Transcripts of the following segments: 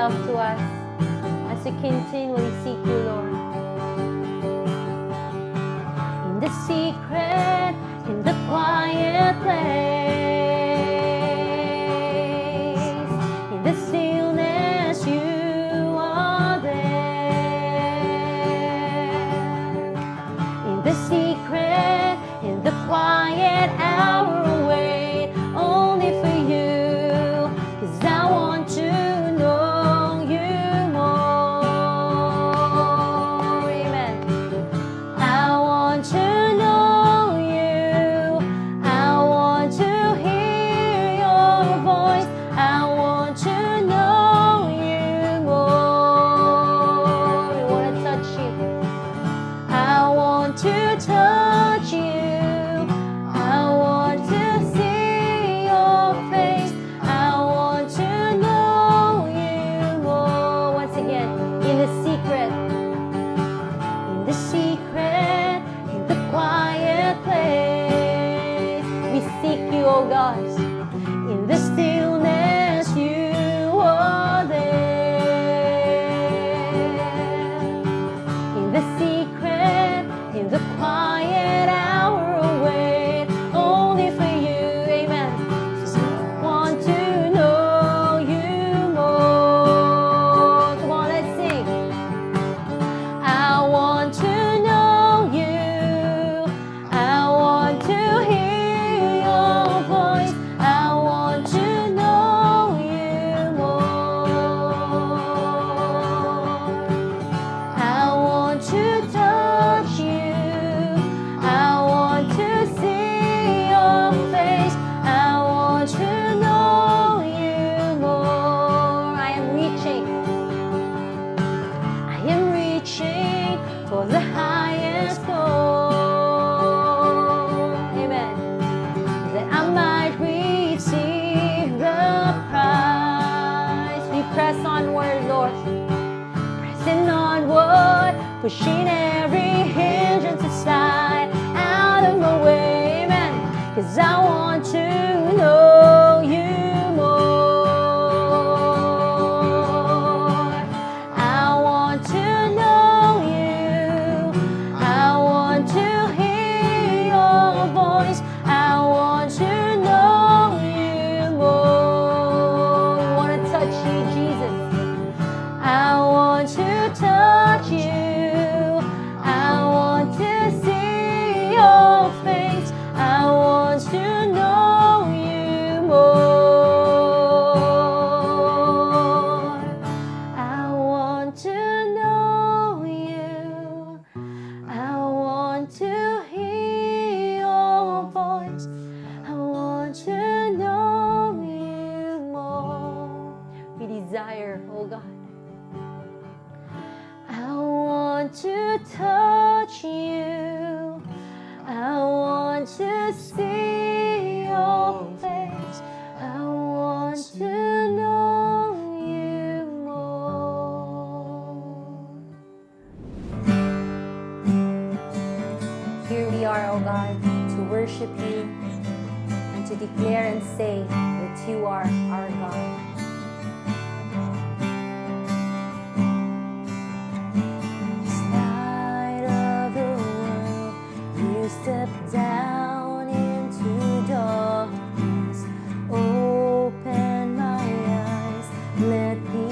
yourself to us as we continually seek you, Lord. In the secret, in the quiet place, in the stillness, you are there. In the secret, in the quiet hour, wait only for you. 'Cause I want to know you more. Amen. I want to know you. I want to hear your voice. I want to know you more. We want to touch you. I want to touch you. I want to see your face. I want to know you more. Once again, in the secret, in the secret, in the quiet place, we seek you, oh God. In the stillness, you are there. In the secret, in the quiet hour, wait only for you. Amen. So I want to know you more. Come on, let's sing. I want to know you. I want to hear your voice. I want to know you more. I want to touch you. I want to see your face. I want to know you more. I am reaching. I am reaching for the highest goal. Amen. That I might receive the prize. We press onward, Lord. Pressing onward, pushing every hindrance aside, out of my way. Amen. 'Cause I want to know you more. I want to know you. I want to hear your voice. I want to know you more. We want to touch you, Jesus. I want to touch you. I want to see your face. I want to know you more. I want to know you. I want to hear your voice. I want to know you more. We desire, oh God. I want to touch you. I want to see your face. I want to know you more. Here we are, O God, to worship you and to declare and say that you are our God. Light of the world, you step down into darkness. Open my eyes, let me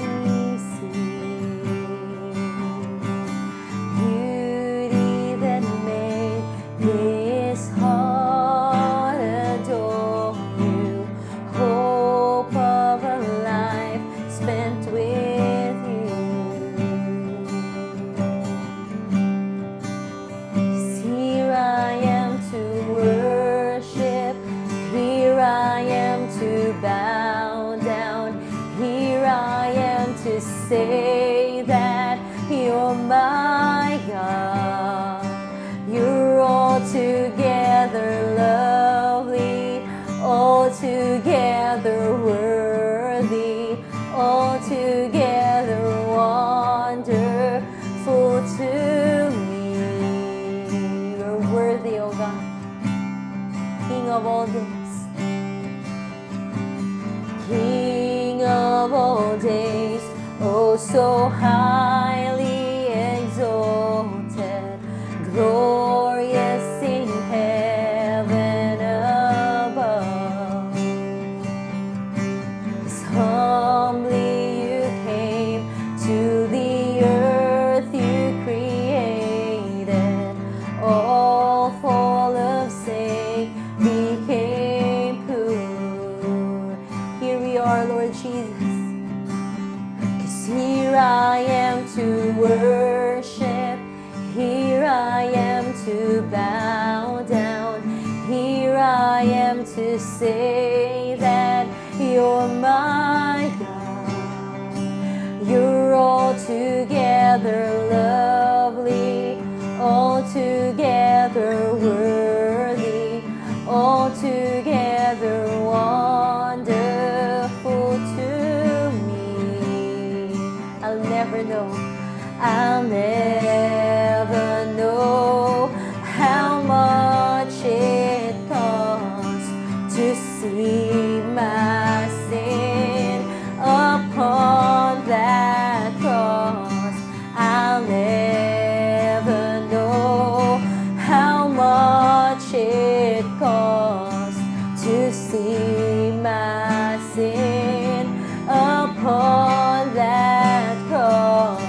see beauty that made this heart adore you. Hope of a life spent with you. 'Cause here I am to worship, here I am to bow down, here I am to say that you're my God. You're altogether lovely, altogether worthy, altogether wonderful to me. You're worthy, O God, King of all days. King of all days, So highly exalted, glorious in heaven above. As humbly you came to the earth you created, all for love's sake became poor. Here we are, Lord Jesus. 'Cause here I am to worship, here I am to bow down, here I am to say that you're my God. You're altogether lovely, altogether worthy, altogether wonderful to me. I'll never know, I'll never know how much it costs to see my sin upon that cross. I'll never know how much it costs to see my sin upon that cross.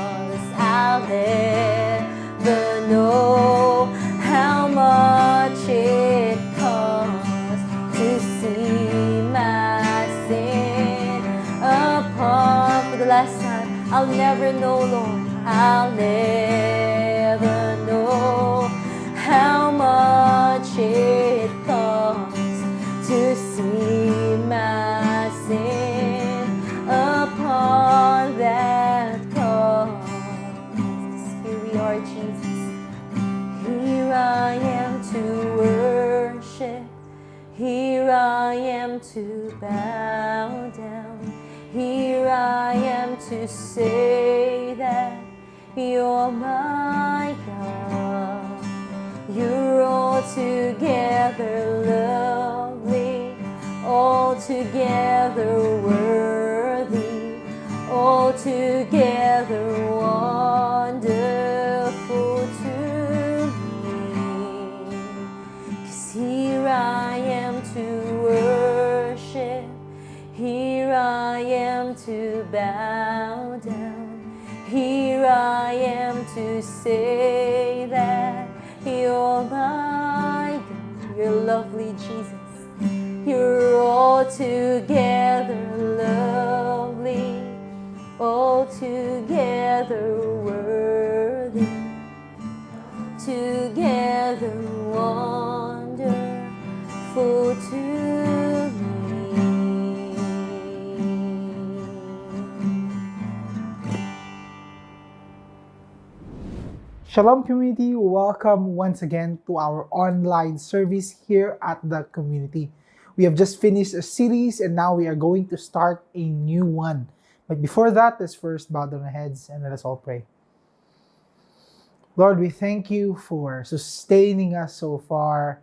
I'll never know how much it costs to see my sin upon, for the last time, I'll never know, Lord. I'll never know how much it costs to see my sin upon that cross. Here we are, Jesus. Here I am to worship. Here I am to bow down. Here I am to say that you're my God. You're altogether lovely, altogether worthy, altogether wonderful to me. 'Cause here I am to worship, here I am to bow down, here I am to say that you're my God. You're lovely, Jesus. You're altogether lovely, altogether worthy, together wonderful to me. Shalom, community. Welcome once again to our online service here at the community. We have just finished a series and now we are going to start a new one. But before that, let's first bow down our heads and let us all pray. Lord, we thank you for sustaining us so far.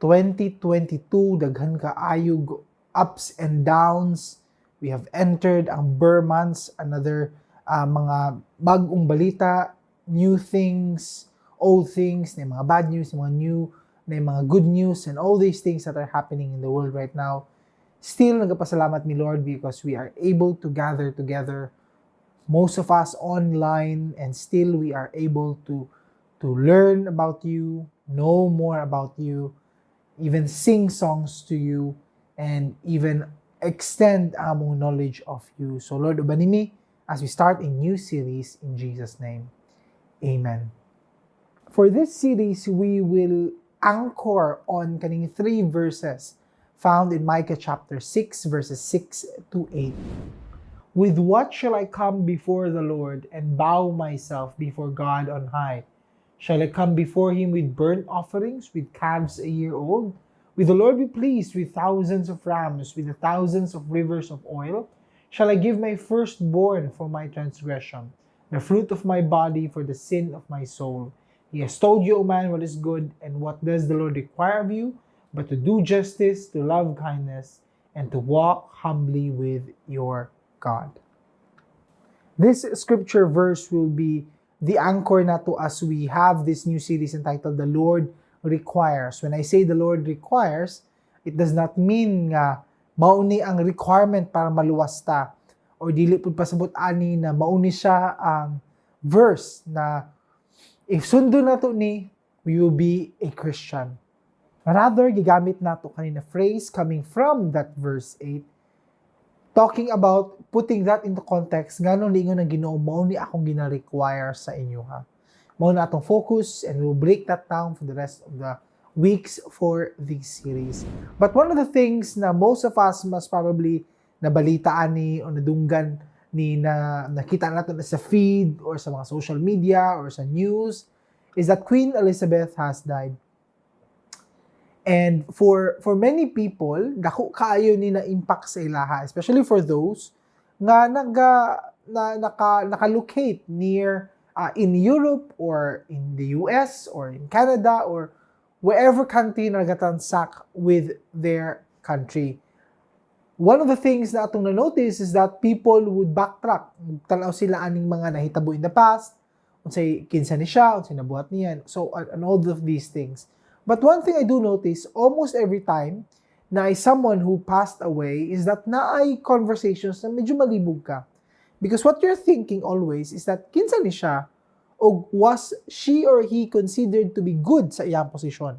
2022, daghan kaayog ups and downs. We have entered ang Ber months, another mga bagong balita, new things, old things, na mga bad news, mga new, na mga good news, and all these things that are happening in the world right now. Still, nagapasalamat mi, Lord, because we are able to gather together, most of us online, and still we are able to learn about you, know more about you, even sing songs to you, and even extend among knowledge of you. So Lord, ubani mi as we start a new series in Jesus' name. Amen. For this series, we will anchor on kaning three verses found in Micah chapter 6, verses 6 to 8. "With what shall I come before the Lord and bow myself before God on high? Shall I come before him with burnt offerings, with calves a year old? Will the Lord be pleased with thousands of rams, with the thousands of rivers of oil? Shall I give my firstborn for my transgression, the fruit of my body for the sin of my soul? He has told you, O man, what is good, and what does the Lord require of you, but to do justice, to love kindness, and to walk humbly with your God." This scripture verse will be the anchor nato as we have this new series entitled "The Lord Requires." When I say "the Lord requires," it does not mean nga mao ni ang requirement para maluwas ta or dili pud pasabot ani na mao ni siya ang verse na if sundon nato ni, we will be a Christian. Rather, gigamit nato kanina phrase coming from that verse 8, talking about putting that into context, nganong niingon ang Ginoo, "Mao ni akong gina-require sa inyo ha." Mao na atong focus and we'll break that down for the rest of the weeks for this series. But one of the things na most of us must probably nabalitaan ni o nadunggan ni na nakita nato na sa feed or sa mga social media or sa news is that Queen Elizabeth has died. And for many people, dako kaayo ni na impact sa ilaha, especially for those nga naga na naka nakalocate near in Europe or in the US or in Canada or wherever country na nagatransact with their country. One of the things na atong na-notice is that people would backtrack. Tanaw sila aning mga nahitabo in the past, unsay kinsa ni siya, unsay nabuhat niya, so and all of these things. But one thing I do notice almost every time na ay someone who passed away is that naay conversations na medyo malibog ka. Because what you're thinking always is that kinsa ni siya o was she or he considered to be good sa iyang posisyon?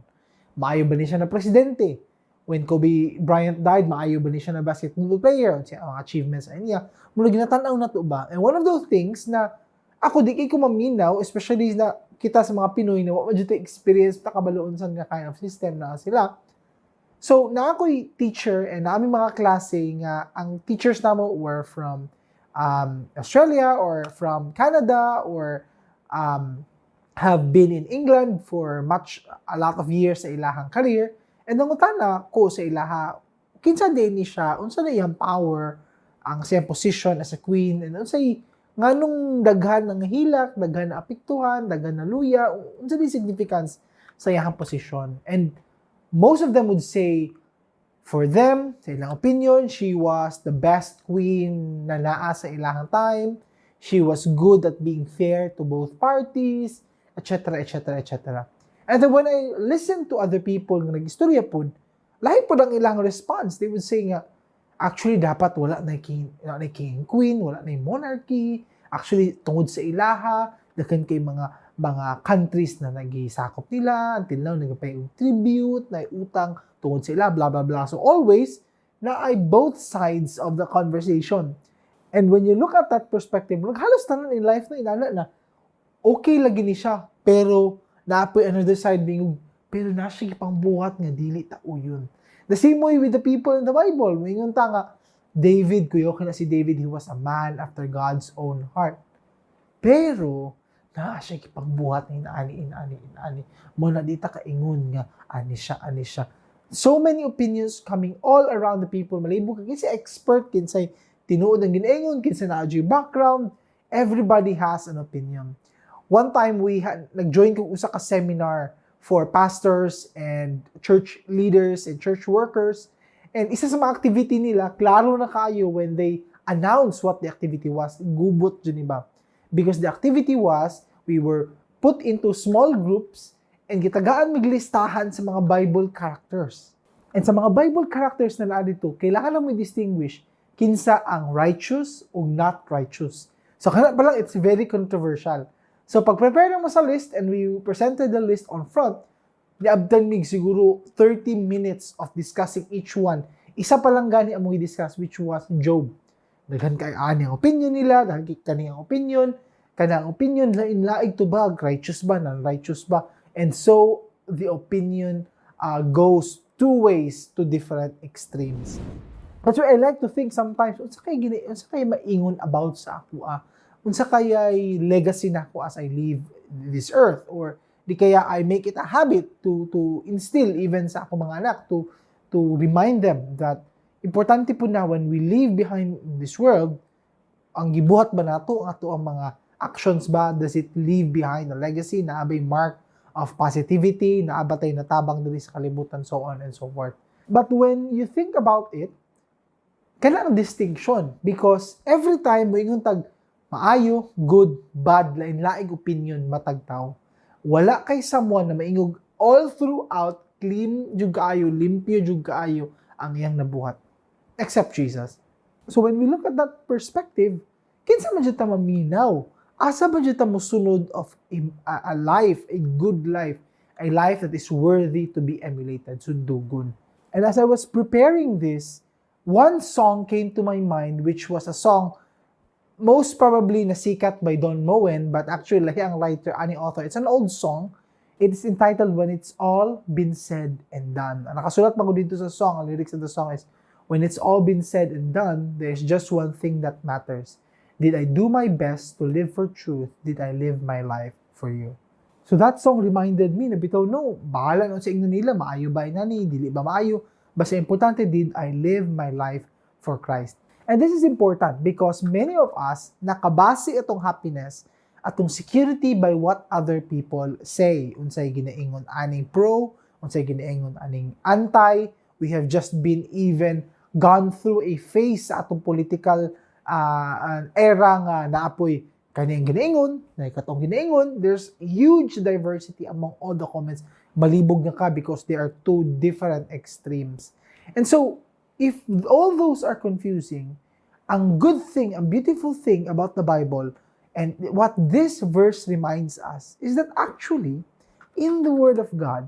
Maayo ba ni siya na presidente? When Kobe Bryant died, maayo ba ni siya na basketball player? Unsa ang achievements sa niya? Muna ginatan-aw na to ba? And one of those things na ako di kay ko maminaw, especially na kita sa mga Pinoy na wa man jud experience ta kabaloon sa nga kind of system na sila. So, naa ko'y teacher and naa mi mga klase nga ang teachers namo were from Australia or from Canada or have been in England for much a lot of years sa ilahang career. And nangutana ko sa ilaha, kinsa din ni siya, unsa na iyang power, ang siyang position as a queen, and unsay nganong daghan ang hilak, daghan na apektuhan, daghan na luya, unsa di significance sa iyang posisyon. And most of them would say, for them, sa ilang opinion, she was the best queen na naa sa ilahang time. She was good at being fair to both parties, etc., etc., etc. And then when I listen to other people nga nag-istorya pod, lahi pod ang ilang response. They would say nga, actually, dapat wala na king queen, wala na monarchy. Actually, tungod sa ilaha, daghan kay mga countries na nagisakop nila, until now, nagpay og tribute, na utang tungod sa ila, blah, blah, blah. So always, naay both sides of the conversation. And when you look at that perspective, halos tanan in life na inana na, okay lagi ni siya, pero naa poy another side being, pero na siya pang buhat nga dili tao yun. The same way with the people in the Bible. Moingon ta nga, David, kuya na si David, he was a man after God's own heart. Pero, naa siya gipangbuhat na inaani, inaani, inaani. Mao na di ta kaingon nga, ani siya, ani siya. So many opinions coming all around the people. Malibog ka kinsa expert, kinsay tinuod ang ginaingon, kinsa naa background. Everybody has an opinion. One time we had nag-join ko usa ka seminar for pastors and church leaders and church workers. And isa sa mga activity nila, klaro na kayo when they announce what the activity was, gubot dyan iba. Because the activity was, we were put into small groups and gitagaan miglistahan sa mga Bible characters. And sa mga Bible characters na naa dito, kailangan lang mo distinguish kinsa ang righteous o not righteous. So kana pa lang, it's very controversial. So pag prepare mo sa list and we presented the list on front, niabtan mig siguro 30 minutes of discussing each one. Isa pa lang gani ang discuss, which was Job. Daghan kay ani ang opinion nila, daghan kay kani ang opinion, kana ang opinion lain laig tubag, righteous ba, non-righteous ba. And so the opinion goes two ways to different extremes. That's why I like to think sometimes, unsa kay maingon about sa ako ah? Unsa kayay legacy nako as I leave this earth, or di kaya I make it a habit to instill even sa ako mga anak to remind them that importante po na when we leave behind this world, ang gibuhat ba nato ang ato ang mga actions ba, does it leave behind a legacy, naa bay mark of positivity, naa ba tay natabang diri sa kalibutan, so on and so forth. But when you think about it, kana ang distinction, because every time mo ingon tag Maayo, good, bad, lain-laing opinion matag tao. Wala kay someone na maingog all throughout clean jud kaayo, limpyo jud kaayo ang iyang nabuhat. Except Jesus. So when we look at that perspective, kinsa man jud ta maminaw? Asa ba jud ta mosunod of a life, a good life, a life that is worthy to be emulated, sundugon? And as I was preparing this, one song came to my mind, which was a song most probably nasikat by Don Moen, but actually lahi ang writer ani, author. It's an old song. It is entitled "When It's All Been Said and Done." Ang nakasulat man didto sa song, ang lyrics of the song is, "When it's all been said and done, there's just one thing that matters. Did I do my best to live for truth? Did I live my life for you?" So that song reminded me na bitaw no, bahala na sa ingnon nila, maayo ba inani, dili ba maayo. Basta importante, did I live my life for Christ? And this is important because many of us, nakabase itong happiness atong security by what other people say. Unsay ginaingon aning pro, unsay ginaingon aning anti. We have just been even gone through a phase sa atong political era nga naapoy kaniyang ginaingon, na katong ginaingon. There's huge diversity among all the comments. Malibog na ka because they are two different extremes. And so, if all those are confusing, ang good thing, ang beautiful thing about the Bible, and what this verse reminds us, is that actually, in the Word of God,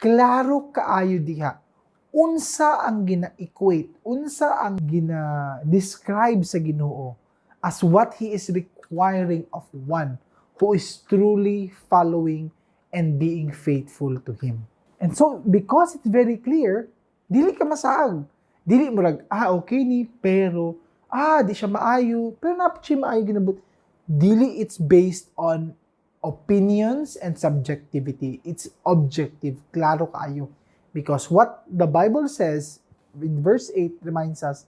klaro kaayo diha unsa ang gina-equate, unsa ang gina-describe sa Ginoo as what He is requiring of one who is truly following and being faithful to Him. And so, because it's very clear, dili ka masaag. Dili murag, "Ah, okay ni, pero, ah, di siya maayo, pero naa pod siya maayo ginabuhat." Dili it's based on opinions and subjectivity. It's objective, klaro kaayo. Because what the Bible says in verse 8 reminds us,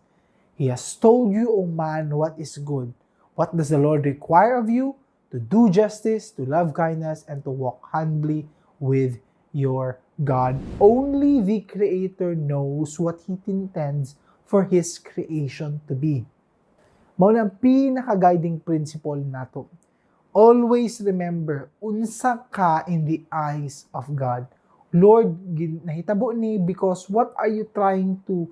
"He has told you, O man, what is good. What does the Lord require of you? To do justice, to love kindness, and to walk humbly with your God." Only the Creator knows what He intends for His creation to be. Mao na ang pinaka-guiding principle nato. Always remember, unsa ka in the eyes of God. Lord, nahitabo ni because what are you trying to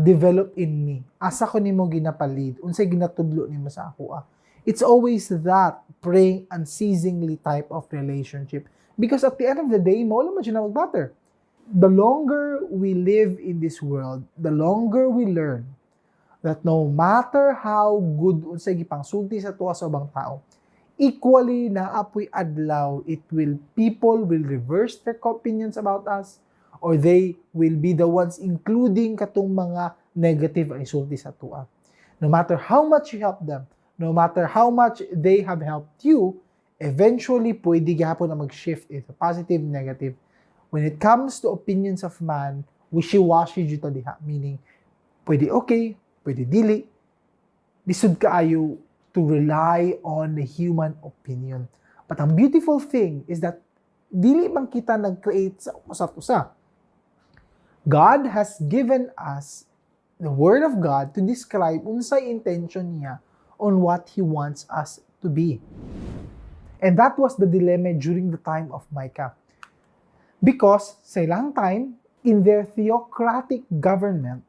develop in me? Asa ko nimo ginapalid? Unsay ginatudlo nimo sa ako? Ah? It's always that praying unceasingly type of relationship. Because at the end of the day, mao man siya na mag-matter. The longer we live in this world, the longer we learn that no matter how good unsay gipangsulti sa tuwa sa ubang tao, equally naa poy adlaw it will people will reverse their opinions about us or they will be the ones including katong mga negative ang isulti sa atoa. No matter how much you help them, no matter how much they have helped you, eventually pwede gihapon na mag-shift into positive, negative. When it comes to opinions of man, wishy-washy jud ta diha, meaning pwede okay, pwede dili. Lisod kaayo to rely on the human opinion. But ang beautiful thing is that dili man kita nag-create sa usa't usa. God has given us the Word of God to describe unsay intention niya on what He wants us to be. And that was the dilemma during the time of Micah. Because sa ilang time, in their theocratic government,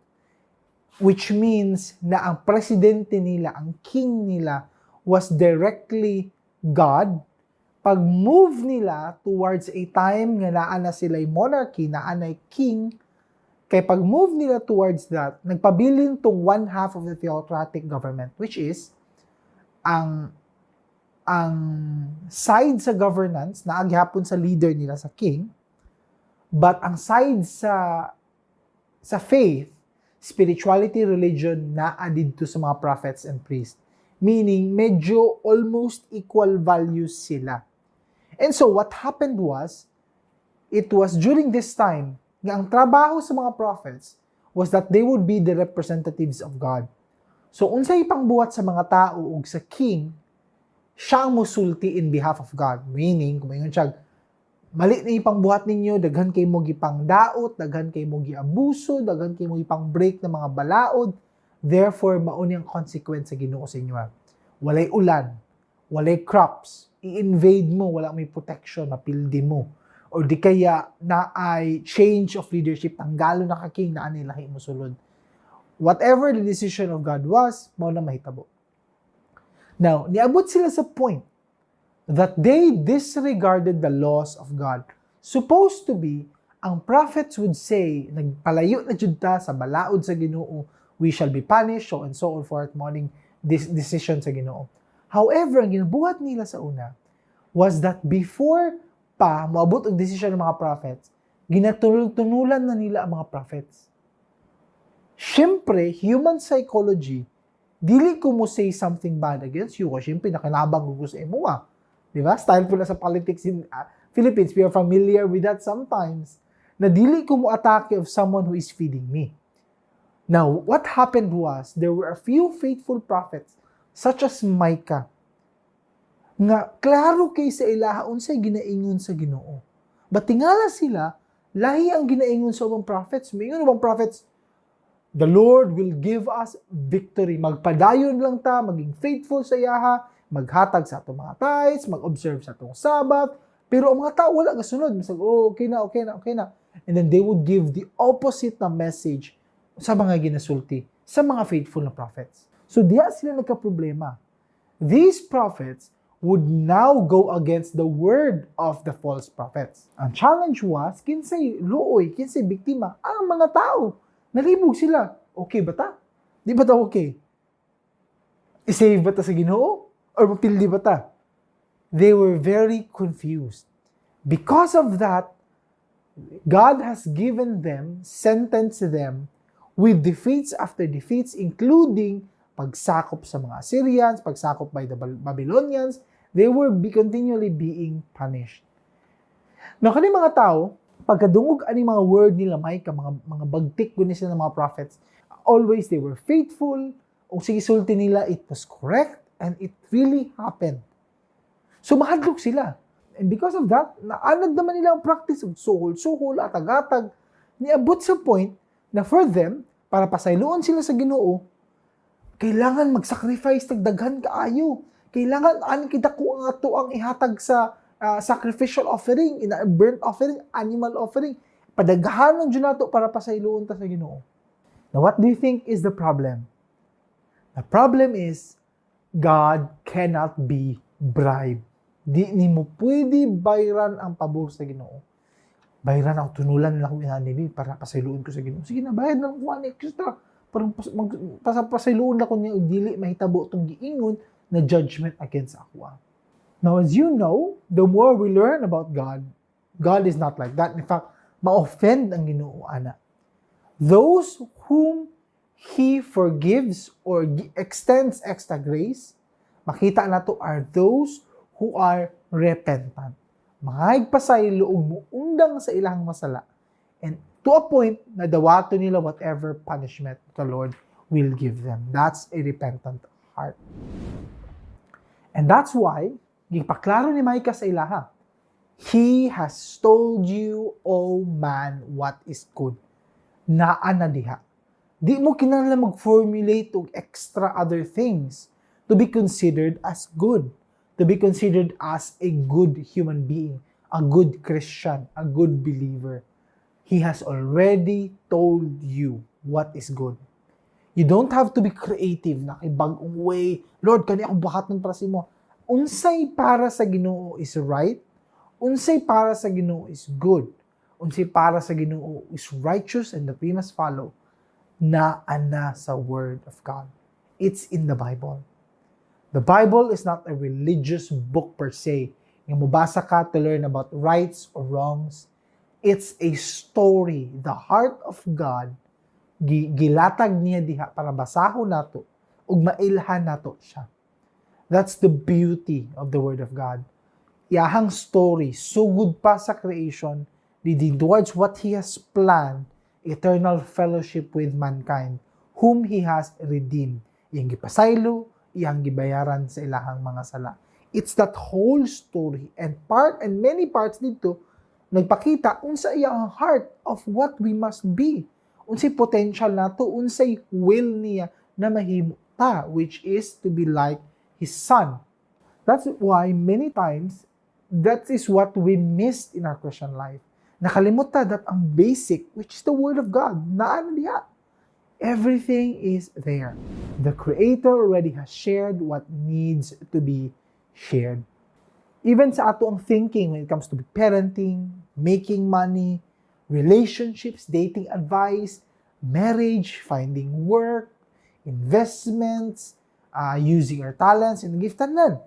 which means na ang presidente nila, ang king nila, was directly God, pag move nila towards a time nga naa na sila monarchy, naa na king, kay pag move nila towards that, nagpabilin tong one half of the theocratic government, which is ang side sa governance naa gihapon sa leader nila, sa king, but ang side sa faith, spirituality, religion, naa didto sa mga prophets and priests. Meaning, medyo almost equal values sila. And so, what happened was, it was during this time nga ang trabaho sa mga prophets was that they would be the representatives of God. So, unsay pangbuhat sa mga tao ug sa king, siya ang musulti in behalf of God. Meaning, kung maingon siya, "Mali na ipangbuhat ninyo, daghan kay mo gipang daot, daghan kay mo giabuso, daghan kay mo gipang break ng mga balaod. Therefore, mao ni ang consequence sa Ginoo sa inyo." Walay ulan, walay crops, i-invade mo, wala may protection, mapildi mo. Or di kaya naay change of leadership, tanggalon na ka king, naa nay lahi mo sulod. Whatever the decision of God was, mao na mahitabo. Now, niabot sila sa point that they disregarded the laws of God. Supposed to be, ang prophets would say, nagpalayo na jud ta sa balaod sa Ginoo, we shall be punished, so and so on forth, mao ning this decision sa Ginoo. However, ang ginabuhat nila sa una was that before pa moabot ang decision ng mga prophets, ginatunol-tunulan na nila ang mga prophets. Siyempre, human psychology, dili ko mo say something bad against you kasi syempre nakinabang ko sa imo ah. Di ba? Style po na sa politics in Philippines. We are familiar with that sometimes. Na dili ko mo atake of someone who is feeding me. Now, what happened was, there were a few faithful prophets, such as Micah, nga klaro kay sa ilaha unsay ginaingon sa Ginoo. But tingala sila, lahi ang ginaingon sa ubang prophets. Moingon ubang prophets, "The Lord will give us victory. Magpadayon lang ta, maging faithful sa iyaha, maghatag sa atong mga tithes, mag-observe sa atong Sabbath." Pero ang mga tao wala gasunod. Masag, "Oh, okay na, okay na, okay na." And then they would give the opposite na message sa mga ginasulti, sa mga faithful na prophets. So diya sila nagka-problema. These prophets would now go against the word of the false prophets. Ang challenge was, kinsay luoy, kinsay biktima? Ang mga tao. Nalibog sila. Okay ba ta? Di ba ta okay? I-save ba ta sa Ginoo? Or mapildi ba ta? They were very confused. Because of that, God has given them, sentenced them with defeats after defeats, including pagsakop sa mga Assyrians, pagsakop by the Babylonians. They were continually being punished. Now, kani mga tao, pagkadungog ani mga word nila Micah, mga bagtik guni sila ng mga prophets, always they were faithful, ug sige sulti nila, it was correct, and it really happened. So mahadlok sila. And because of that, naanad naman nila ang practice of suhol-suhol, atag-atag, niabot sa point na for them, para pasayloon sila sa Ginoo, kailangan mag-sacrifice tagdaghan kaayo. Kailangan ani kita ko ang ato ang ihatag sa sacrificial offering, ina burnt offering, animal offering. Padaghanon jud nato para pasayloon ta sa Ginoo. Now, what do you think is the problem? The problem is God cannot be bribed. Di nimo pwede bayran ang pabor sa Ginoo. Bayran ako, tunulan lang ko inani para pasayloon ko sa Ginoo. Sige na, bayad na lang ko ani extra. Parang pasayloon na ko niya og dili mahitabo tong giingon na judgment against ako. Now, as you know, the more we learn about God, God is not like that. In fact, ma-offend ang Ginoo ana. Those whom He forgives or extends extra grace, makita nato are those who are repentant. Mga pasaylo ug muundang sa ilang masala. And to a point na dawato nila whatever punishment the Lord will give them. That's a repentant heart. And that's why, gipaklaro ni Micah sa ilaha, "He has told you, O man, what is good." Naa na diha. Di mo kinahanglan mag-formulate og extra other things to be considered as good, to be considered as a good human being, a good Christian, a good believer. He has already told you what is good. You don't have to be creative na kay bag-ong way. "Lord, kani akong buhaton para sa imo." Unsay para sa Ginoo is right, unsay para sa Ginoo is good, unsay para sa Ginoo is righteous and that we must follow, naa na sa Word of God. It's in the Bible. The Bible is not a religious book per se. Nga mobasa ka to learn about rights or wrongs. It's a story. The heart of God, gilatag niya diha para basahon nato ug mailhan nato siya. That's the beauty of the Word of God. Iyahang story, sugod pa sa creation, leading towards what He has planned, eternal fellowship with mankind, whom He has redeemed. Iyang gipasaylo, iyang gibayaran sa ilahang mga sala. It's that whole story and part and many parts dito nagpakita unsa iyang heart of what we must be. Unsay potential nato, unsay will niya na mahimo ta, which is to be like His Son. That's why many times, that is what we missed in our Christian life. Nakalimot ta that ang basic, which is the Word of God, naa na diha. Everything is there. The Creator already has shared what needs to be shared. Even sa ato ang thinking when it comes to parenting, making money, relationships, dating advice, marriage, finding work, investments, using our talents and gift, tanan.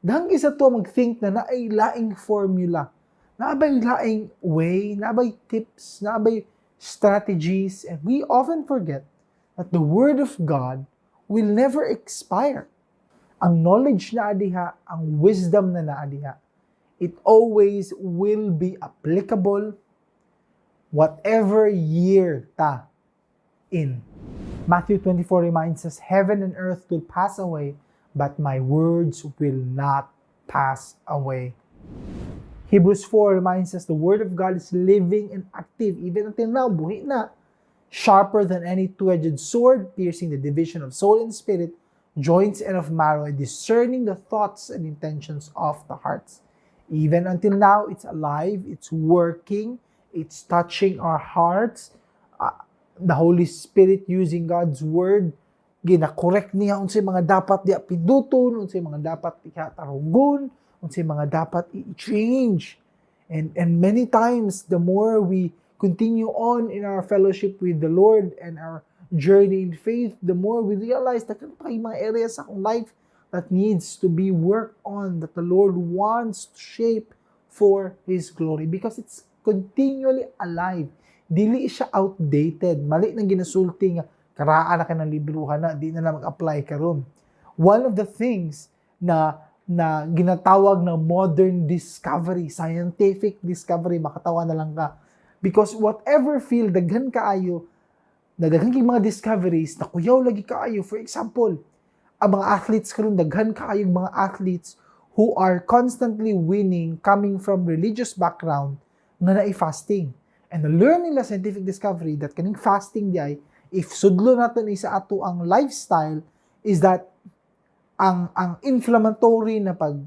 Dahang isa to mag-think na naay laing formula, naabay laing way, naabay tips, naabay strategies, and we often forget that the Word of God will never expire. Ang knowledge na diha, ang wisdom na naa diha, it always will be applicable whatever year ta in. Matthew 24 reminds us, "Heaven and earth will pass away, but my words will not pass away." Hebrews 4 reminds us the Word of God is living and active, even until now, buhi na. Sharper than any two-edged sword, piercing the division of soul and spirit, joints and of marrow, and discerning the thoughts and intentions of the hearts. Even until now, it's alive, it's working, it's touching our hearts. The Holy Spirit using God's Word, gina-correct niya unsay mga dapat diha pinduton, unsay mga dapat diha tarugon, unsay mga dapat i-change. And many times, the more we continue on in our fellowship with the Lord and our journey in faith, the more we realize that pa yung mga areas sa akong life that needs to be worked on, that the Lord wants to shape for His glory because it's continually alive. Dili siya outdated. Mali nang ginasulti nga karaan na ka ng libruhan na, di na lang mag-apply karon. One of the things na ginatawag na modern discovery, scientific discovery, makatawa na lang ka. Because whatever field, daghan kaayo, na daghan kay mga discoveries, na kuyaw lagi kaayo. For example, ang mga athletes karon, daghan kaayo mga athletes who are constantly winning coming from religious background nga naay fasting. And na-learn nila, scientific discovery, that kaning fasting di ay, if sudlo nato ni sa ato ang lifestyle, is that ang inflammatory na pag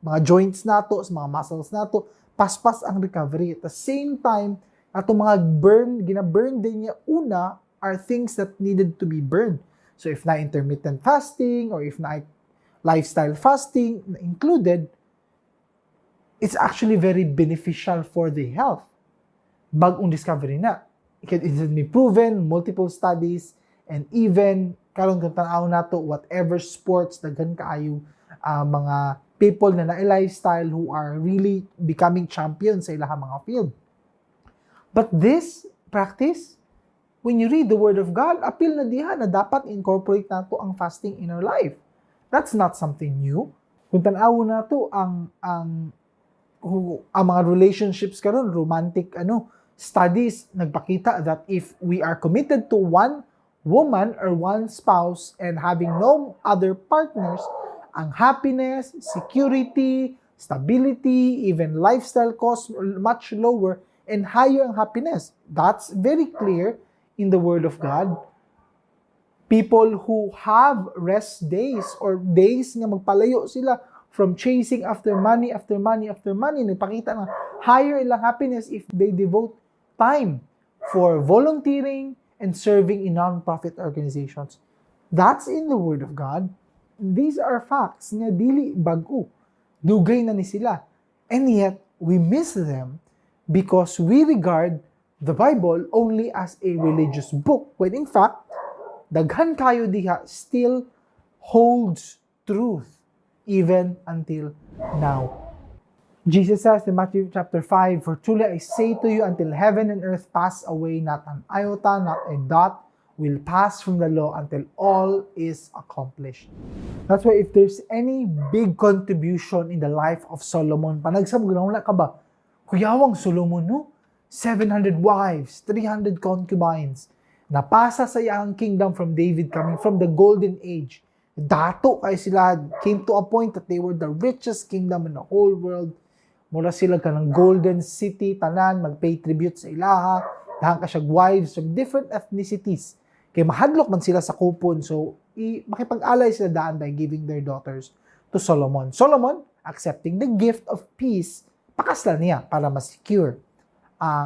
mga joints nato, sa mga muscles nato, paspas ang recovery. At the same time, ato mga burn, gina-burn din niya una are things that needed to be burned. So if na intermittent fasting or if na lifestyle fasting na included, it's actually very beneficial for the health. Bagong discovery na. It has been proven, multiple studies, and even karon kung tan-aw nato whatever sports, daghan kaayo mga people na na lifestyle who are really becoming champions sa ilahang mga field. But this practice, when you read the Word of God, apil na diha na dapat incorporate nato ang fasting in our life. That's not something new. Kung tan-aw nato ang mga relationships karon, romantic ano studies nagpakita that if we are committed to one woman or one spouse and having no other partners, ang happiness, security, stability, even lifestyle costs much lower and higher ang happiness. That's very clear in the Word of God. People who have rest days or days nga magpalayo sila from chasing after money, after money, after money, nagpakita ng higher ilang happiness if they devote time for volunteering and serving in non-profit organizations. That's in the Word of God. These are facts nga dili bag-o. Dugay na ni sila. And yet, we miss them because we regard the Bible only as a religious book when in fact, daghan kayo diha still holds truth even until now. Jesus says in Matthew chapter 5, "For truly I say to you, until heaven and earth pass away, not an iota, not a dot will pass from the law until all is accomplished." That's why if there's any big contribution in the life of Solomon, panagsam wala ka ba? Kuyawang Solomon, no? 700 wives, 300 concubines. Napasa sa iyang kingdom from David, coming from the golden age. Dato kay sila, came to a point that they were the richest kingdom in the whole world. Mura sila kanang golden city, tanan, mag-pay tribute sa ilaha, daghan ka siya wives from different ethnicities. Kay mahadlok man sila sa kupon, so I makipag-alay sila daan by giving their daughters to Solomon. Solomon, accepting the gift of peace, pakasla niya para ma-secure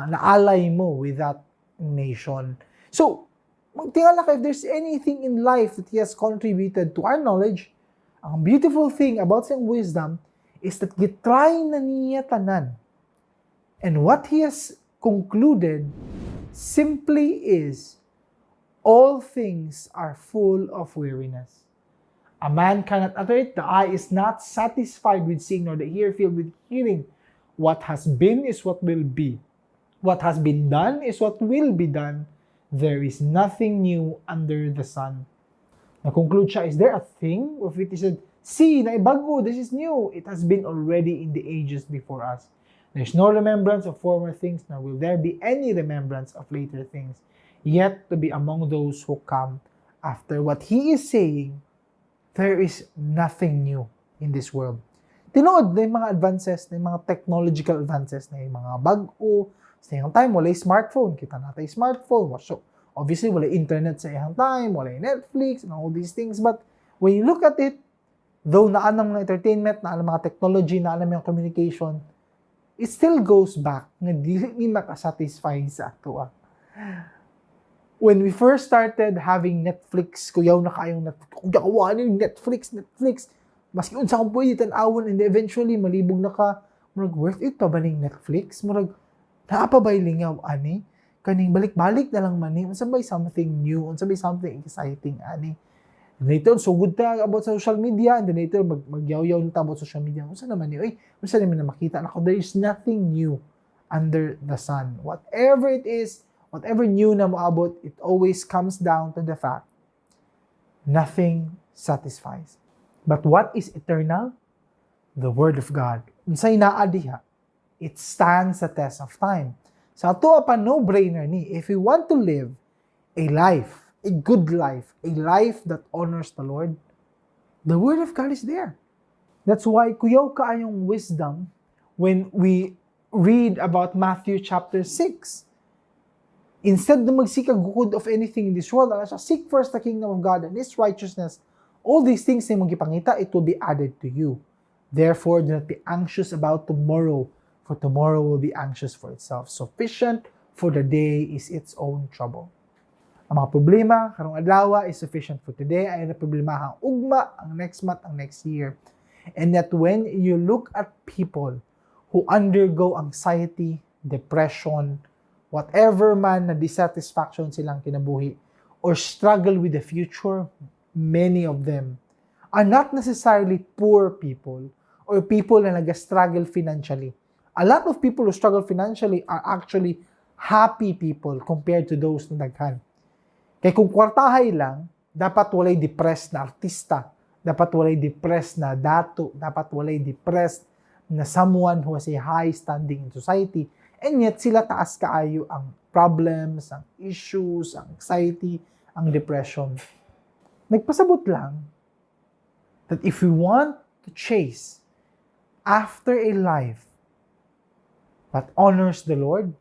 na alay mo with that nation. So, magtingala ka, if there's anything in life that he has contributed to our knowledge, ang beautiful thing about siyang wisdom is that gitry na niya tanan. And what he has concluded simply is, all things are full of weariness. A man cannot utter it, the eye is not satisfied with seeing, nor the ear filled with hearing. What has been is what will be. What has been done is what will be done. There is nothing new under the sun. Na-conclude siya, is there a thing of it he said, "See, naay bag-o, this is new"? It has been already in the ages before us. There's no remembrance of former things, nor will there be any remembrance of later things, yet to be among those who come after. What he is saying, there is nothing new in this world. Tinuod na yung mga advances, na yung mga technological advances, na yung mga bag-o. Sa iyang time, wala yung smartphone. Kita natin yung smartphone. So, obviously, wala internet sa iyang time, wala yung Netflix, and all these things. But when you look at it, though naa ang mga entertainment, naa ang mga technology, naa ang mga communication, it still goes back nga dili ni makasatisfy sa ato. When we first started having Netflix, kuyaw na kaayong Netflix. Kuyaw yung Netflix, Netflix. Maski unsa kong pwede tan-awon and eventually malibog na ka, murag worth it pa ba ning Netflix? Murag naa pa ba'y lingaw ani? Kaning balik-balik na lang man ni. Unsa ba'y something new? Unsa ba'y something exciting ani? And later, sugod ta about sa social media, and then later, magyawyaw na ta about social media. Unsa naman ni? Uy, unsa naman na makita nako? There is nothing new under the sun. Whatever it is, whatever new na moabot, it always comes down to the fact nothing satisfies. But what is eternal? The Word of God. Unsay naa diha, it stands the test of time. Sa ato pa, no-brainer ni. If we want to live a life, a good life, a life that honors the Lord, the Word of God is there. That's why kuyaw kaayong wisdom when we read about Matthew chapter 6. Instead na mag-seek a good of anything in this world, ano siya, "Seek first the kingdom of God and His righteousness. All these things na imong gipangita, it will be added to you. Therefore, do not be anxious about tomorrow, for tomorrow will be anxious for itself. Sufficient for the day is its own trouble." Ang mga problema karong adlaw is sufficient for today. Ayaw na problema ang ugma, ang next month, ang next year. And that when you look at people who undergo anxiety, depression, whatever man na dissatisfaction silang kinabuhi, or struggle with the future, many of them are not necessarily poor people or people na nag-struggle financially. A lot of people who struggle financially are actually happy people compared to those na daghan. Kay kung kwartahay lang, dapat walay depressed na artista, dapat walay depressed na dato, dapat walay depressed na someone who has a high standing in society. And yet, sila taas kaayo ang problems, ang issues, ang anxiety, ang depression. Nagpasabot lang that if we want to chase after a life that honors the Lord,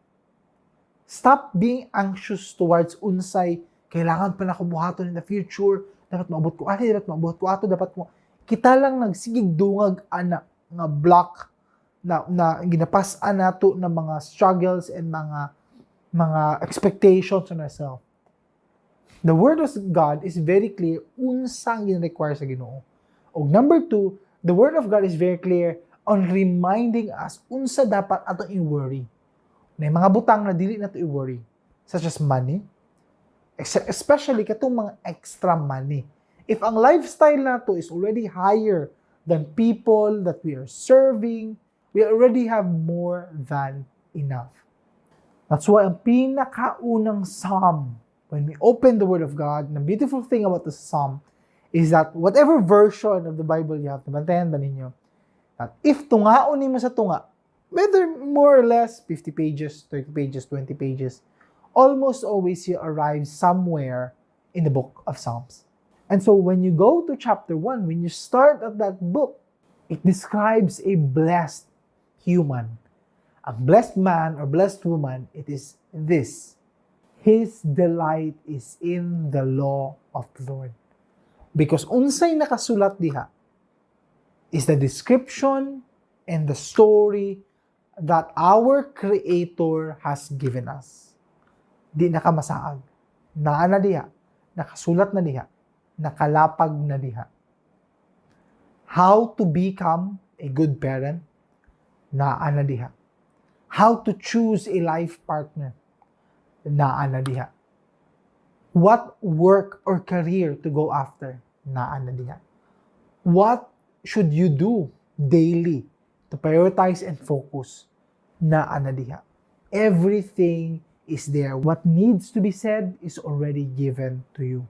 stop being anxious towards unsay kailangan pa nako buhaton in the future, dapat maabot ko ani, dapat maabot ko ato, dapat mo kita lang nagsigig dungag ana nga block na ginapas-an nato ng mga struggles and mga expectations on ourselves. The Word of God is very clear unsang gina-require sa Ginoo. Og number two, the Word of God is very clear on reminding us unsa dapat atong i-worry. Na mga butang na dili nato i-worry, such as money, especially katong mga extra money. If ang lifestyle nato is already higher than people that we are serving, we already have more than enough. That's why ang pinakaunang psalm, when we open the Word of God, the beautiful thing about the psalm is that whatever version of the Bible you have, nabantayan ba ninyo? That if tungaon nimo sa tunga, whether more or less 50 pages, 30 pages, 20 pages, almost always you arrive somewhere in the book of Psalms. And so when you go to chapter 1, when you start at that book, it describes a blessed human. A blessed man or blessed woman, it is this: "His delight is in the law of the Lord." Because unsay nakasulat diha is the description and the story that our Creator has given us. Di na ka masaag. Naa na diha. Nakasulat na diha. Nakalapag na diha. How to become a good parent? Naa na diha. How to choose a life partner? Naa na diha. What work or career to go after? Naa na diha. What should you do daily to prioritize and focus? Naa na diha. Everything is there. What needs to be said is already given to you.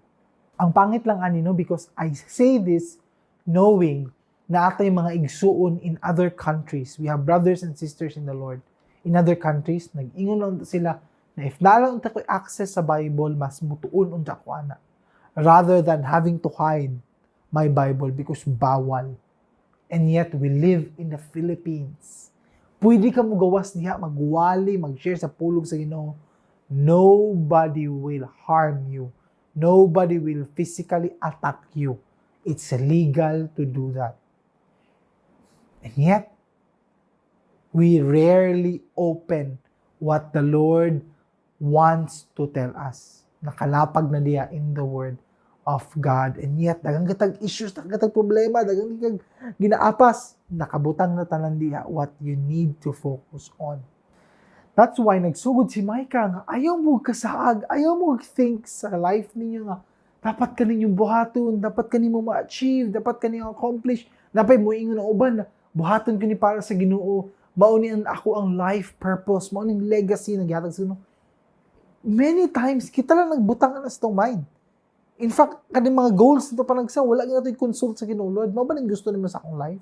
Ang pangit lang ani, no, because I say this knowing na atay mga igsuon in other countries. We have brothers and sisters in the Lord in other countries. Nag-ingon lang sila na if naa lang ta ko'y access sa Bible, mas mutuon unta ko ana rather than having to hide my Bible because bawal. And yet, we live in the Philippines. Pwede ka mo gawas diha, magwali, mag-share sa pulong sa Ginoo. Nobody will harm you. Nobody will physically attack you. It's legal to do that. And yet, we rarely open what the Lord wants to tell us. Nakalapag na diha in the Word of God. And yet, daghang kitag issues, daghang kitag problema, daghang kitag ginaapas. Nakabutang na tanan diha what you need to focus on. That's why nagsugod si Micah nga ayaw mo kasaag, ayaw mo think sa life ninyo nga dapat ka ninyong buhaton, dapat ka nimo ma-achieve, dapat ka nimo accomplish. Napay mo ingon ang uban na buhaton ko ni para sa Ginoo, mao ni ang ako ang life purpose, mao ning legacy na gihatag sa Ginoo. Many times kita lang nagbutang na sa atong mind. In fact, kaning mga goals nito panagsa, wala gyud nato consult sa Ginoo. "Lord, mao ba ning gusto nimo sa akong life?"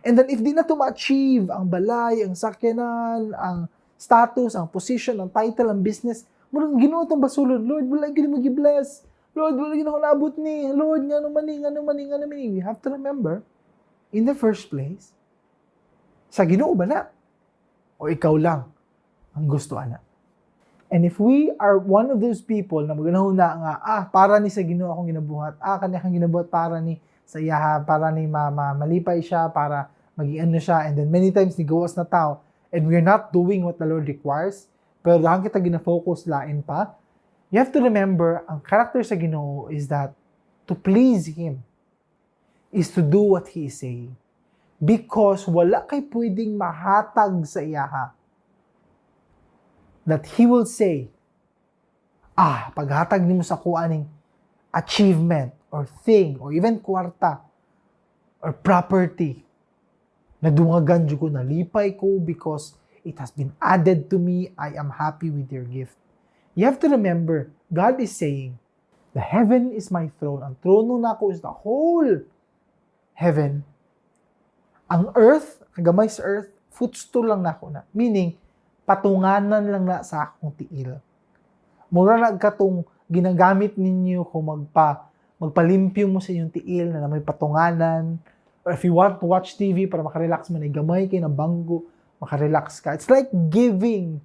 And then if di na to ma-achieve ang balay, ang sakyanan, ang status, ang position, ang title, ang business, murag Ginoo tong basulon. "Lord, wala gyud mo gi-bless. Lord, wala gyud ako naabot ni. Lord, ngano man ni, ngano man ni, ngano man ni?" We have to remember, in the first place, sa Ginoo ba na? O ikaw lang ang gusto ana? And if we are one of those people na magunahuna nga, "Ah, para ni sa Ginoo akong ginabuhat, ah, kani akong ginabuhat para ni sa iyaha, para ni malipay siya, para maging ano siya," and then many times ni gawas na tao, and we're not doing what the Lord requires, pero dahil kita gina-focus lain pa, you have to remember, ang character sa Ginoo is that to please Him is to do what He is saying. Because wala kay pwedeng mahatag sa iyaha that He will say, "Ah, paghatag nimo sa kuha ning achievement or thing or even kwarta or property, nadungagan jud ko, nalipay ko because it has been added to me. I am happy with your gift." You have to remember, God is saying, "The heaven is my throne." Ang trono nako is the whole heaven. Ang earth, ang gamay sa earth, footstool lang nako na. Meaning, patunganan lang na sa akong tiil. Mura na katong ginagamit ninyo kung magpalimpyo mo sa inyong tiil na may patunganan, or if you want to watch TV para makarelax mo na gamay kay na banggo, makarelax ka. It's like giving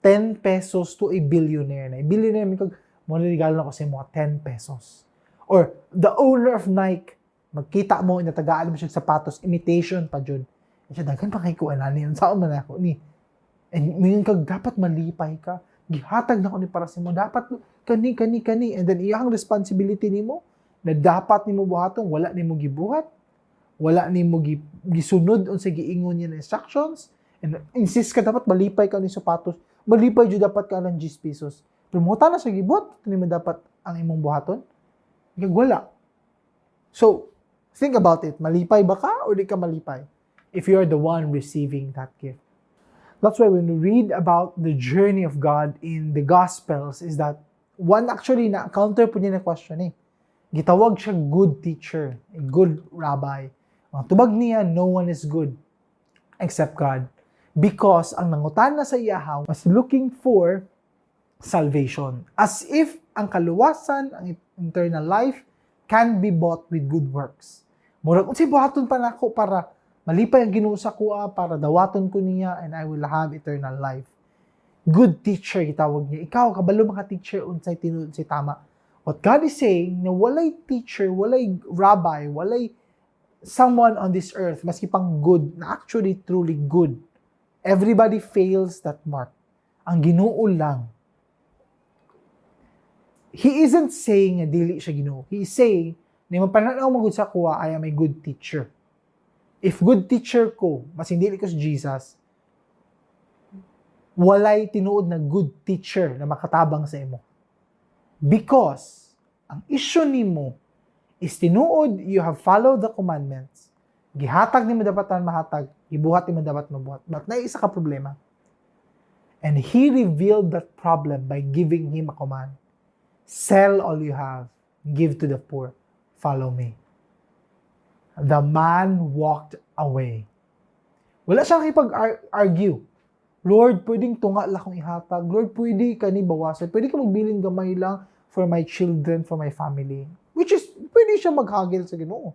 10 pesos to a billionaire. Na a billionaire, may kag, mo regalo na ko sa mga 10 pesos. Or the owner of Nike, magkita mo, natagaan mo siya sapatos, imitation pa jud. Siya, daghan pa kay ko, anani, saan man ako ni? And mingon kag, dapat malipay ka. Gihatag na ko ni para sa imo. Dapat kani, kani, kani. And then iyang responsibility nimo na dapat nimo buhaton, wala nimo gibuhat. Wala nimo gisunod unsa giingon niya na instructions. And insist ka dapat malipay ka ni sapatos. Malipay jud dapat ka ng 10 pesos. Pero mo na sa gibuhat, nimo dapat ang imong buhaton. Kag wala. So, think about it. Malipay ba ka or di ka malipay if you are the one receiving that gift? That's why when we read about the journey of God in the Gospels is that one actually na counter po niya na question eh. Gitawag siya good teacher, a good rabbi. Ang tubag niya, "No one is good except God." Because ang nangutana sa iyaha was looking for salvation. As if ang kaluwasan, ang eternal life, can be bought with good works. Murag, unsay buhaton pa nako para malipay ang Ginoo sa kuha, para dawaton ko niya and I will have eternal life? Good teacher gitawag niya. Ikaw kabalo maka teacher unsay tinuod, unsay tama. What God is saying, na walay teacher, walay rabbi, walay someone on this earth, maski pang good, na actually truly good. Everybody fails that mark. Ang Ginoo lang. He isn't saying nga dili siya Ginoo. He is saying, na mapananaw man gud sa akoa, I am a good teacher. If good teacher ko, mas hindi ko si Jesus, walay tinuod na good teacher na makatabang sa imo. Because, ang issue nimo is tinuod you have followed the commandments, gihatag nimo dapat ang mahatag, gibuhat nimo dapat mabuhat. But naay isa ka problema. And he revealed that problem by giving him a command. "Sell all you have, give to the poor, follow me." The man walked away. Wala siya nakipag-argue. "Lord, pwedeng tunga lang akong ihatag. Lord, pwede kani bawasan. Pwede ka magbilin gamay lang for my children, for my family." Which is, pwede siya maghagil sa Ginoo.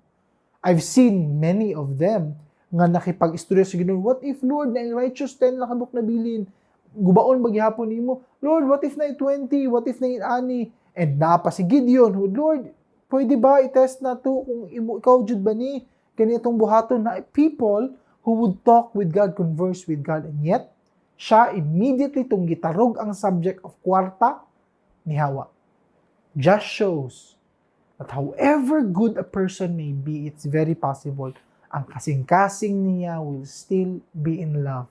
I've seen many of them nga nakipag-istorya sa Ginoo. "What if, Lord, na righteous 10 lang kabuk na bilin? Gubaon ba gihapon nimo? Lord, what if na 20? What if na ani?" And naa pa si Gideon, who, "Lord, pwede ba i-test na to kung imo, ikaw jud ba ni kani itong buhaton?" Na people who would talk with God, converse with God, and yet, siya immediately tung gitarog ang subject of kwarta, nihawa. Just shows that however good a person may be, it's very possible ang kasing-kasing niya will still be in love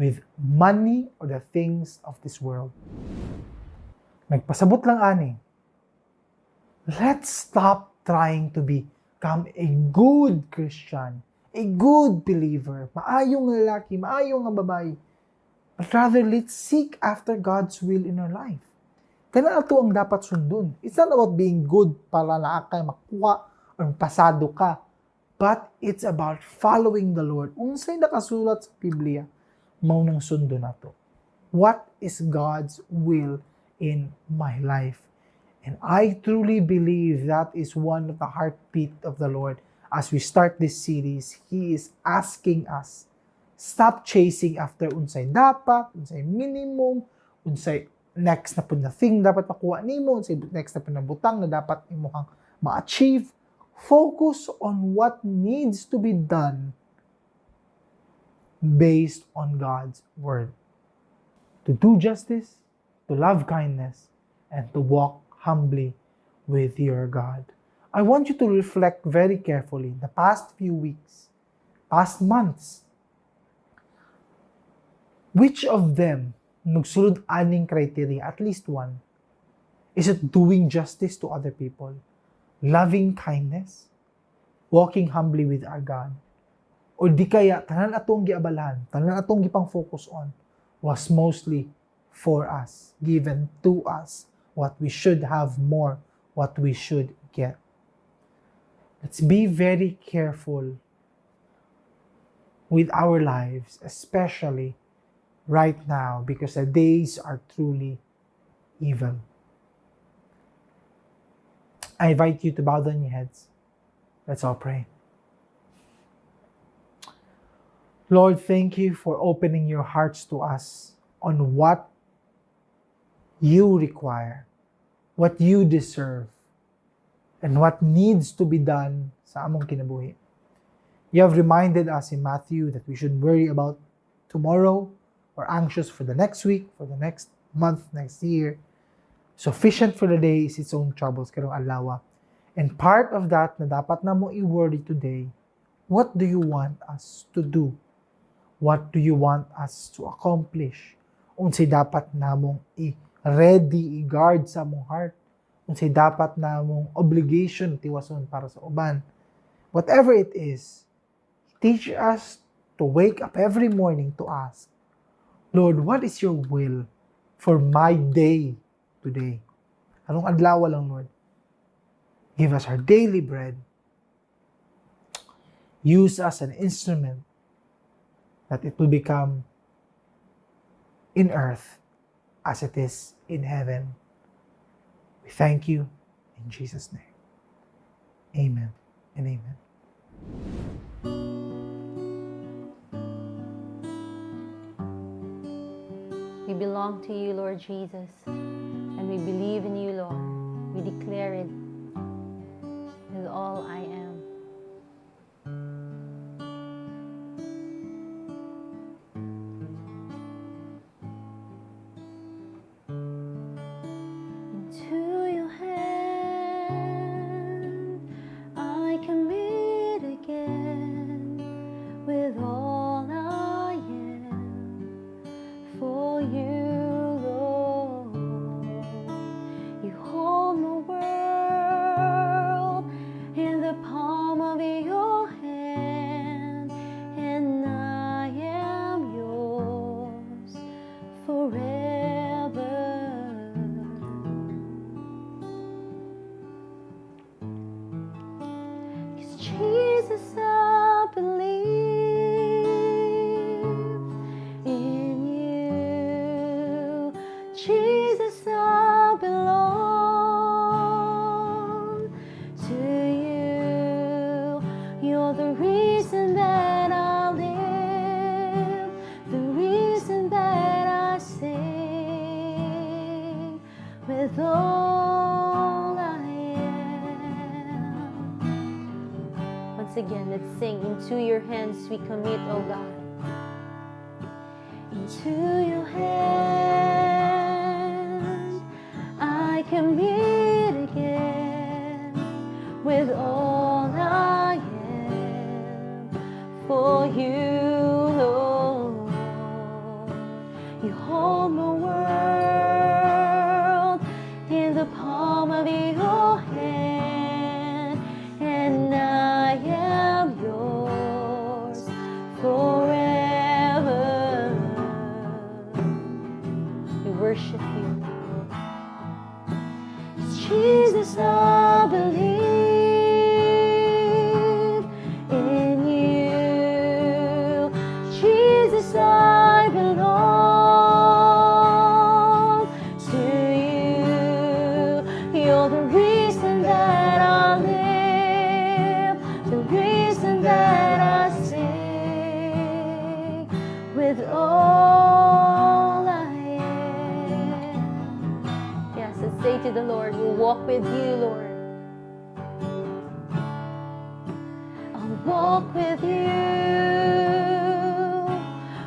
with money or the things of this world. Nagpasabot lang ani. Let's stop trying to become a good Christian, a good believer, maayong lalaki, maayong nga babae. But rather, let's seek after God's will in our life. Kana ato ang dapat sundon. It's not about being good para naa kay makuha or pasado ka. But it's about following the Lord. Unsay nakasulat sa Biblia, mao nang sundon nato. What is God's will in my life? And I truly believe that is one of the heartbeat of the Lord. As we start this series, He is asking us, stop chasing after unsay dapat, unsay minimum, unsay next na pud na thing dapat makuha nimo, unsay next na pud na butang na dapat imo kang ma-achieve. Focus on what needs to be done based on God's word. To do justice, to love kindness, and to walk humbly with your God. I want you to reflect very carefully the past few weeks, past months. Which of them nagsulod aning criteria? At least one. Is it doing justice to other people? Loving kindness? Walking humbly with our God? O di kaya, tanan atong giabalahan, tanan atong gipang focus on was mostly for us, given to us, what we should have more, what we should get. Let's be very careful with our lives, especially right now, because the days are truly evil. I invite you to bow down your heads. Let's all pray. Lord, thank you for opening your hearts to us on what you require, what you deserve, and what needs to be done sa among kinabuhi. You have reminded us in Matthew that we should worry about tomorrow or anxious for the next week, for the next month, next year. Sufficient for the day is its own troubles karong adlaw. And part of that na dapat namo i-worry today, what do you want us to do? What do you want us to accomplish? Unsay dapat namong i-ready, i-guard sa among heart? Unsay dapat namong obligation tiwason para sa uban? Whatever it is, teach us to wake up every morning to ask, "Lord, what is your will for my day today?" Karong adlaw lang, Lord. Give us our daily bread. Use us an instrument that it will become in earth as it is in heaven. We thank you in Jesus' name. Amen and amen. We belong to you, Lord Jesus, and we believe in you, Lord. We We declare it with all I am. Into your hand I commit again with all I am for you, Lord. You hold my world in the palm of your hand, and I am yours forever. 'Cause Jesus, I believe in you. Jesus, I belong to you. You're the reason that I live, the reason that I sing with all I am. Once again, let's sing. Into your hands we commit, O God. Into your hands I commit again with all I am for you, Lord. You hold my world in the palm of your hand, and I am yours forever. We worship you. 'Cause Jesus, I believe in you. Jesus, I belong to you. You're the reason that I live, the reason that I sing with all I am. Yes, let's say to the Lord, we'll walk with you, Lord. I'll walk with you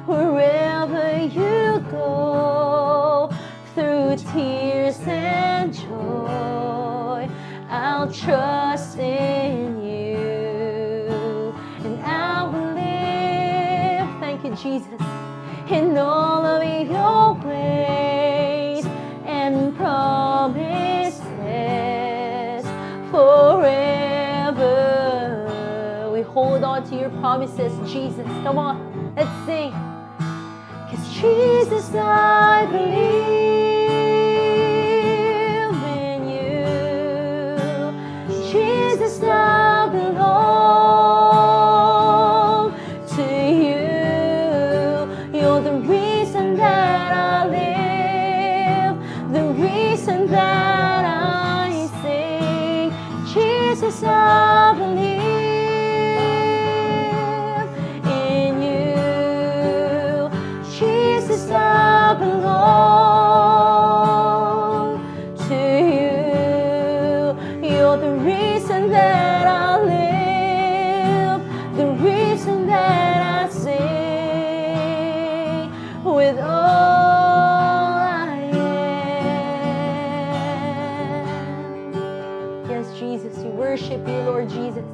wherever you go, through tears and joy. I'll trust in you, and I will live. Thank you, Jesus, in all of your ways and promises forever. We hold on to your promises, Jesus. Come on, let's sing. 'Cause Jesus, I believe in you. Jesus, I belong to you. You're the reason that I live, the reason that I sing. Jesus, I believe in you. Jesus, I belong to you. You're the reason that I live, the reason that I sing with all I am. Yes, Jesus, we worship you, Lord Jesus.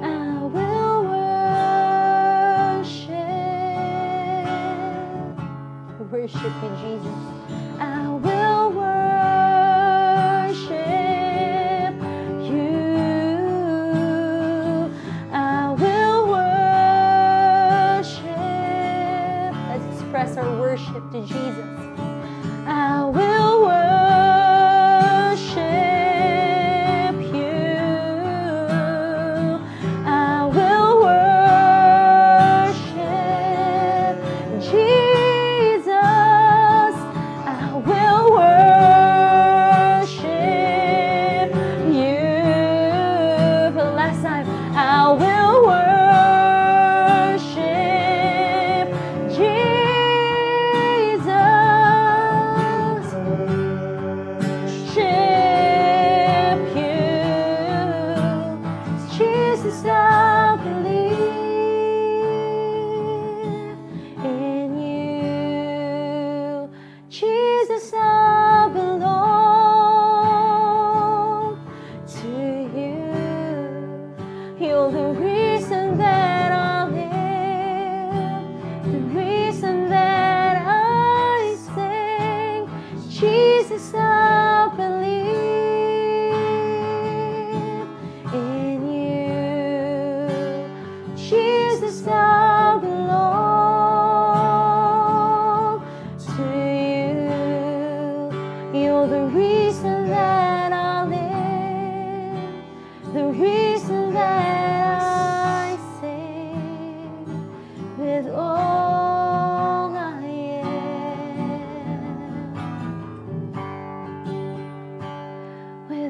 I will worship. We worship you, Jesus. I will worship you. I will worship. Let's express our worship to Jesus. I will worship you. I will worship Jesus.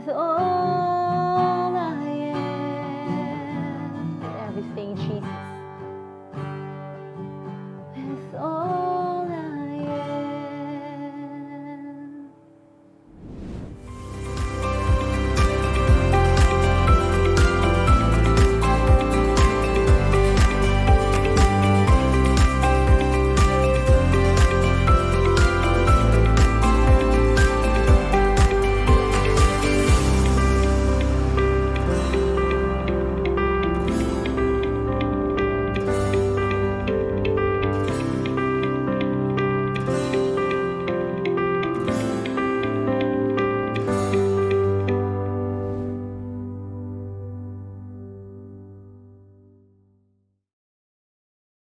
With all